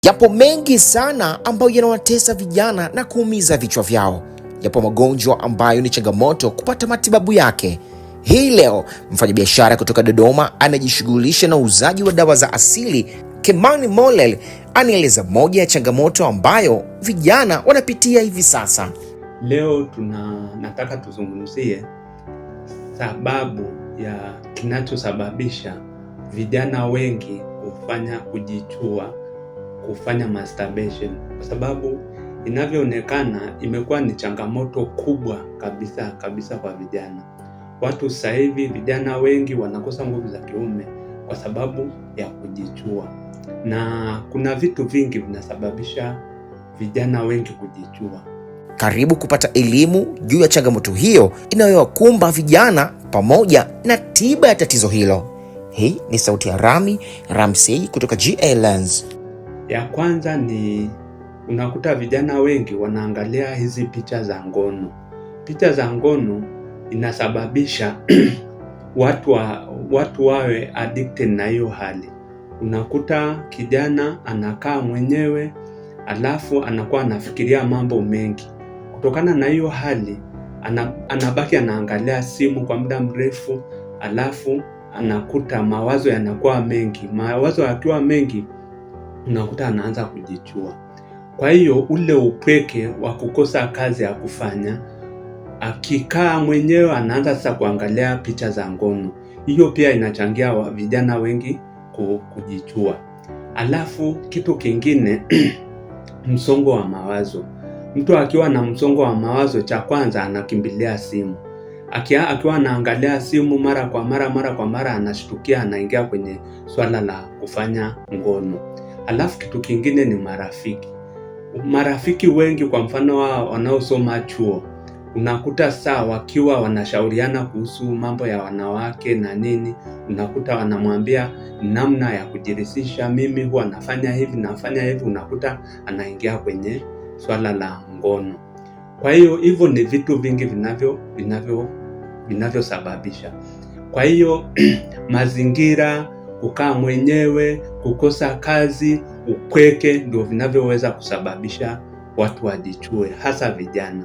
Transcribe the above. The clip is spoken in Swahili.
Yapo mengi sana ambayo yanawatesa vijana na kuumiza vichwa vyao. Yapo magonjwa ambayo ni changamoto kupata matibabu yake. Hii leo mfanyabiashara kutoka Dodoma anajishughulisha na uuzaji wa dawa za asili, Kimani Molel, anaeleza moja ya changamoto ambayo vijana wanapitia hivi sasa. Leo nataka tuzungumzie sababu ya kinachosababisha vijana wengi kufanya kujichua, kufanya masturbation, kwa sababu inavyoonekana imekuwa ni changamoto kubwa kabisa kabisa kwa vijana. Watu sasa hivi vijana wengi wanakosa nguvu za kiume kwa sababu ya kujichua, na kuna vitu vingi vinasababisha vijana wengi kujichua. Karibu kupata elimu juu ya changamoto hiyo inayowakumba vijana pamoja na tiba ya tatizo hilo. Hii ni sauti ya Rami Ramsey kutoka GA Lens. Ya kwanza ni unakuta vijana wengi wanaangalia hizi picha za ngono. Picha za ngono inasababisha watu wawe addicted na hiyo hali. Unakuta kijana anakaa mwenyewe, alafu anakuwa anafikiria mambo mengi. Kutokana na hiyo hali anabaki anaangalia simu kwa muda mrefu, alafu anakuta mawazo yanakuwa mengi. Mawazo yakiwa mengi, unakuta anaanza kujichua. Kwa hiyo ule upweke wa kukosa kazi ya kufanya, akikaa mwenyewe anaanza sasa kuangalia picha za ngono. Hiyo pia inachangia vijana wengi kujichua. Alafu kitu kingine msongo wa mawazo. Mtu akiwa na msongo wa mawazo, cha kwanza anakimbilia simu. Akiwa anaangalia simu mara kwa mara mara kwa mara, anashtukia anaingia kwenye swala la kufanya ngono. Alafu kitu kingine ni marafiki. Marafiki wengi, kwa mfano wao wanaosoma chuo, unakuta saa wakiwa wanashauriana kuhusu mambo ya wanawake na nini, unakuta wanamwambia namna ya kujirisisha, mimi huwa nafanya hivi nafanya hivi, unakuta anaingia kwenye swala la ngono. Kwa hiyo hivyo ni vitu vingi vinavyosababisha. Kwa hiyo mazingira, kukaa mwenyewe, kukosa kazi, upweke ndio vinavyoweza kusababisha watu wajichue, hasa vijana.